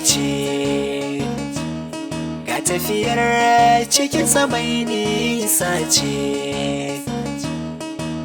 ce, ga tafiyar cikin mai nisa ce,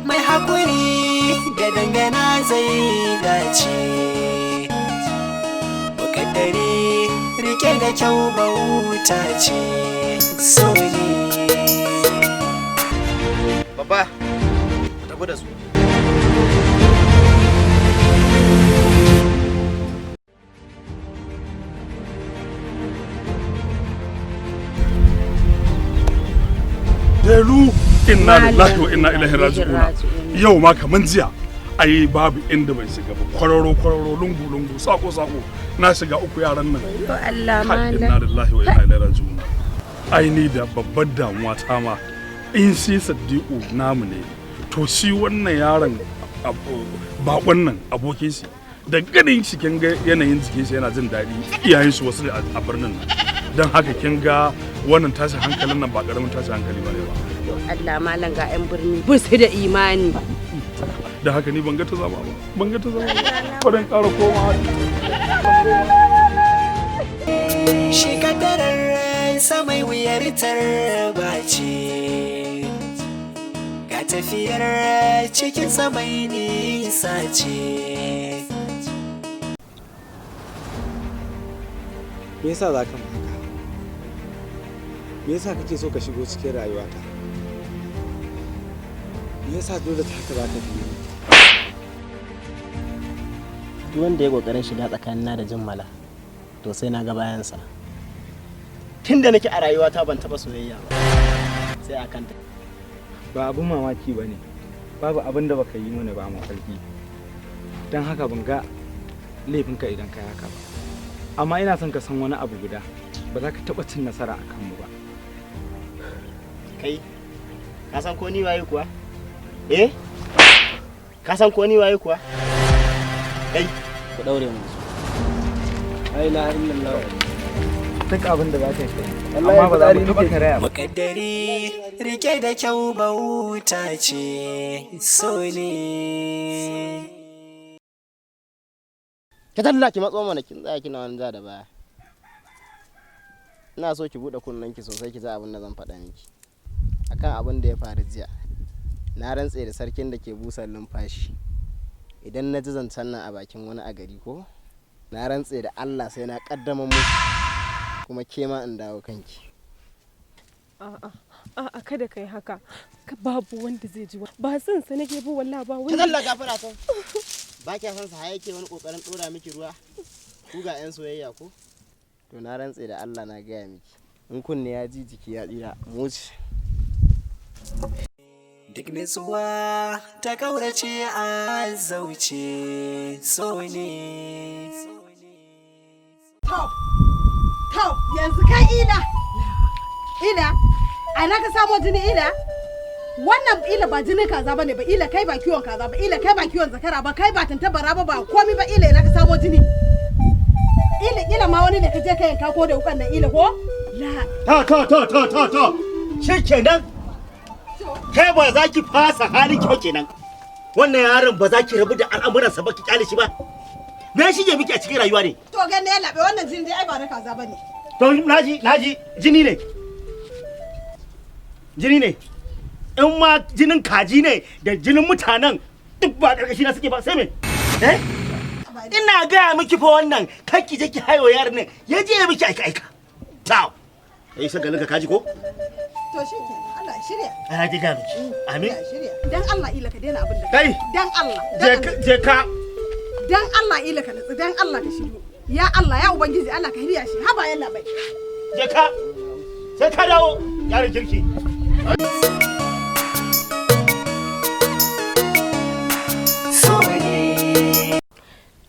mai haƙuri da dangana zai dace. Mukaddari rike da kyau bauta ce, so ne. Babba, ku tafi da su. Delu, inna lillahi wa inna ilaihi raji'un. Yau ma kaman jiya, ai babu inda ban shiga ba. Kwararo kwararo, lungu lungu, sako sako. Na shiga uku yaran nan. Yo Allah. Kai, inna malam. lillahi wa inna ilaihi raji'un. Ai ni da babbar damuwa ta ma in shi Saddiqu namu ne. To shi wannan yaron bakon nan abokin shi da ganin shi kin ga yanayin jikin shi yana jin daɗi, iyayen shi wasu ne a birnin nan. Don haka kin ga wannan tashin hankalin nan ba karamin tashin hankali ba ne ba. Yo Allah malam, ga 'yan birni ba su da imani. Da haka ni ban ga ta zama ba, ban ga ta zama ba, bari in ƙara koma. Shi kaddarar samai wuyar tarba ce, ga tafiyar cikin samai nisa ce. Me yasa za ka haka? Me yasa kake so ka shigo cikin rayuwata? Me yasa dole ta haka za ka biyo ni? Duk wanda ya kokarin shiga tsakanina da Jimmala, to sai na ga bayansa. Tun da nake a rayuwata ban taba soyayya ba sai a kanta. Ba abin mamaki ba ne, babu abin da baka yi mana ba a mafarki, don haka ban ga laifinka idan ka yi haka ba. Amma ina son ka san wani abu guda: ba za ka taɓa cin nasara a kanmu ba. Kai, ka san ko ni waye kuwa? Eh, ka san ko ni waye kuwa? Kai, ku daure mu su. La ilaha illallah. Duk abin da za ka yi kai, amma ba za mu taɓa karaya ba. Mukaddari rike da kyau bauta ce, so ne. Ki talla ki matso mana, kin tsaya kina wani ja da baya. Ina so ki bude kunnen ki sosai ki ji abin da zan faɗa miki akan abin da ya faru jiya. Na rantse da sarkin da ke busa numfashi, idan na ji zancen nan a bakin wani a gari ko, na rantse da Allah sai na kaddamar musu, kuma ke ma in dawo kanki. A'a, a'a, kada kai haka. Babu wanda zai ji. Ba son sa nake ba wallahi, ba Ki wanda. talla gafara san ba kya san sa yake wani kokarin dora miki ruwa. Ku ga yan soyayya ko? To na rantse da Allah, na gaya miki, in kunne ya ji jiki ya tsira. Mu wuce. Duk nutsuwa ta kaurace a zauce, so ne. To, yanzu kai ila. Ila, a ina ka samo jini ila? Wannan ila ba jinin kaza ba ne ba, ila kai ba kiwon kaza ba, ila kai ba kiwon zakara ba, kai ba tantabara ba, ba komi ba, ila ina ka samo jini? Ila ila ma wani ne ka je ka yanka ko da wukan nan ila ko? La. Ta ta ta ta ta ta. Shi kenan. Kai ba za ki fasa halin ki ba kenan. Wannan yaron ba za ki rabu da al'amuransa ba, ki kyale shi ba. Me shi ke miki a cikin rayuwa ne? To gane ya labe, wannan jini dai ai ba na kaza ba ne. To naji, naji, jini ne. Jini ne. In ma jinin kaji ne da jinin mutanen duk ba karkashi na suke ba, sai me? Eh? Ina gaya miki fa, wannan kar ki je ki haiwa yaron nan ya je ya miki aika aika. Taw. Eh, shagalin ka kaji ko? To shi ke Allah ya shirya. Ana ji gaya miki. Amin. Allah ya shirya. Dan Allah ila ka daina abin da. Kai. Dan Allah. Je ka, je ka. Dan Allah ila ka natsu, dan Allah ka shiryu. Ya Allah, ya Ubangiji, Allah ka hirya shi. Haba yalla bai. Je ka. Sai ka dawo yaron kirki. So ne.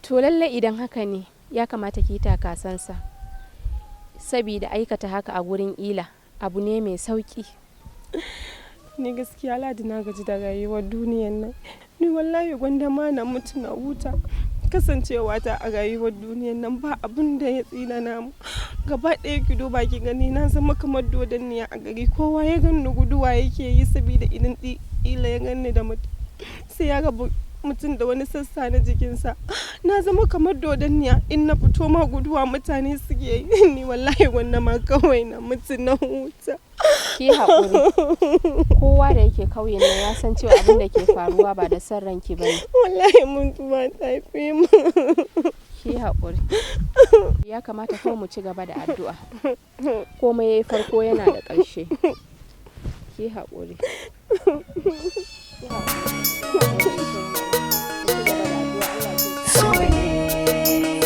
To lallai idan haka ne, ya kamata ki yi takasansa. Sabida aikata haka a gurin ila abu ne mai sauki. Ni gaskiya Ladi na gaji da rayuwar duniyan nan. Ni wallahi gwanda ma na mutu na huta. Kasancewa ta a rayuwar duniyan nan ba abin da ya tsina namu. Gaba ɗaya ki duba ki gani, na zama kamar dodanniya a gari. Kowa ya ganni guduwa yake yi, saboda idan ila ya ganni da mutum sai ya rabu. Mutum da wani sassa na jikinsa. Na zama kamar dodanniya, in na fito ma guduwa mutane suke yi. Ni wallahi wannan ma kawai na mutu na huta. Ki haƙuri, kowa da yake kauyen nan ya san cewa abin da ke faruwa ba da son ranki bane. Wallahi mutuwa ta fi mu. Ki haƙuri, ya kamata kawai mu ci gaba da addu'a. Komai yayi farko yana da ƙarshe. Ki haƙuri. Ki haƙuri. So ne,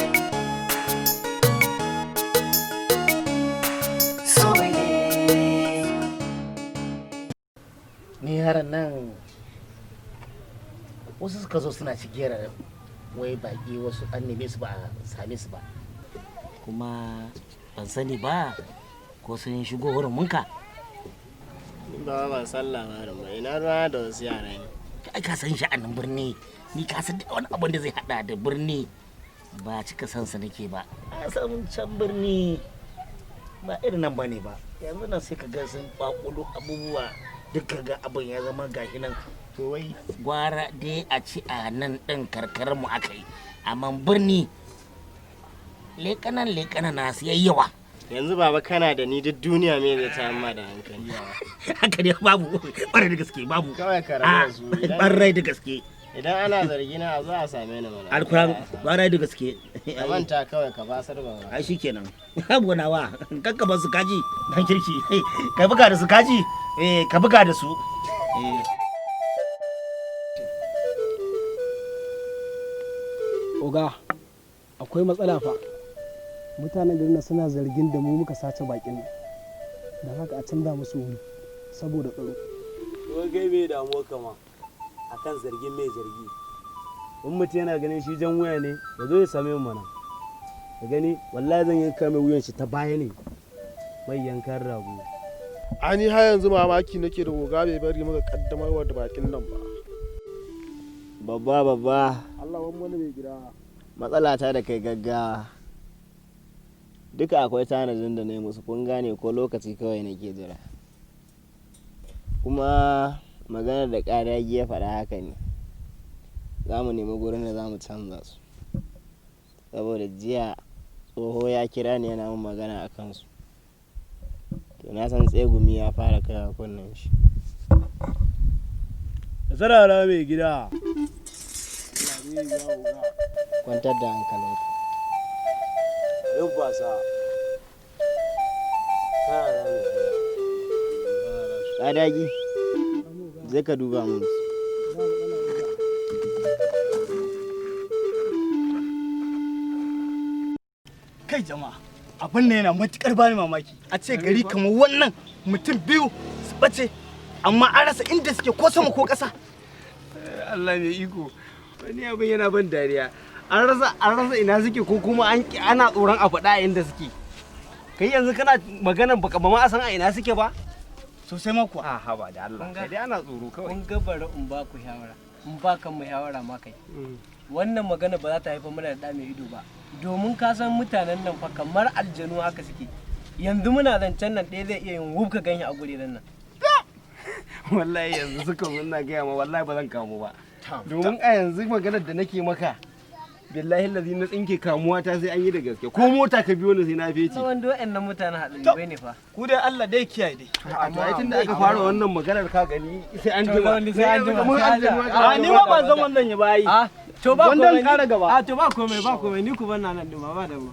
so ne. Ni yaran nan, wasu suka zo suna cigiyar wai baki, wasu an neme su ba a same su ba, kuma ban sani ba ko sun shigo wurin munka. Ba ban san labarin ba, ina ruwa da wasu yara ne. Ai ka san sha'anin birni, ni ka san duk wani abin da zai hada da birni ba cika san sa nake ba. A san can birni ba irin nan bane ba. Yanzu nan sai ka ga sun kwakulo abubuwa, duk ka ga abin ya zama gashi nan. To wai gwara dai a ci a nan ɗin karkarar mu aka yi, amma birni lekanan lekanan na su yawa. Yanzu baba, kana da ni, duk duniya me zai ta amma da hankali? Haka ne, babu, ƙwarai da gaske babu. Kawai ka rabu da su. Ƙwarai da gaske. Idan ana zargi na, a zo a same ni mana. Alkuran, ƙwarai da gaske. Ka manta kawai, ka basar baba. Ai shikenan, babu nawa. Kakka ba su kaji dan kirki, ka buga da su kaji, eh, ka buga da su, eh. Oga, akwai matsala fa. Mutanen garin nan suna zargin da mu muka sace bakin nan, don haka a canza musu wuri saboda tsaro. Wai kai, mai damuwa kama akan zargin mai zargi? In mutum yana ganin shi jan wuya ne, ya zo ya same mu mana ka gani. Wallahi zan yanka mai wuyan shi ta baya ne, mai yankan rago. Ani har yanzu mamaki nake da oga bai bari muka kaddamarwa da bakin nan ba. Babba, babba. Allah wani mai gida. Matsala ta da kai gaggawa. Duka akwai tanadin da na yi musu, kun gane ko? Lokaci kawai nake jira. Kuma maganar da ƙaragi ya faɗa haka ne, za mu nemi gurin da za mu canza su, saboda jiya tsoho ya kira ni yana min magana a kansu. To na san tsegumi ya fara kaiwa kunnen shi. Da sarara mai gida. Kwantar da hankalinku. Yau ba sa sarara mai gida. Ƙadagi, zai ka duba mun su. Kai jama'a, abin nan yana matukar bani mamaki, a ce gari kamar wannan mutum biyu su bace, amma an rasa inda suke, ko sama ko ƙasa. Allah mai iko, wani abin yana ban dariya. An rasa ina suke, ko kuma an ana tsoron a faɗa a inda suke. Kai yanzu kana maganan baka ba ma a san a ina suke ba. Sosai ma kuwa. A haba da Allah, kai dai, ana tsoro kawai. Kun ga, bari in ba ku shawara, in ba kan mu shawara ma kai. Wannan magana ba za ta haifar mana da ɗa mai ido ba, domin ka san mutanen nan fa kamar aljanu haka suke. Yanzu muna zancen nan, ɗaya zai iya yin wuf ka ganshi a guri nan. Wallahi yanzu suka zo, ina gaya ma, wallahi ba zan kamu ba, domin a yanzu maganar da nake maka, billahi lazi na tsinke kamuwa ta sai an yi da gaske. Ko mota ka biyo ni sai na fece. Tsawon do'en nan mutanen haɗin ne fa. Ku dai, Allah dai kiyaye dai. A to ai tunda aka fara wannan maganar, ka gani, sai an jima. Sai an jima. Mun Sai an aljanu. jima. A ni ma ban san wannan ya bayi. A to ba Gwandan komai. kara gaba. A to ba komai, ba komai, ni ku ban nan din ba da mu.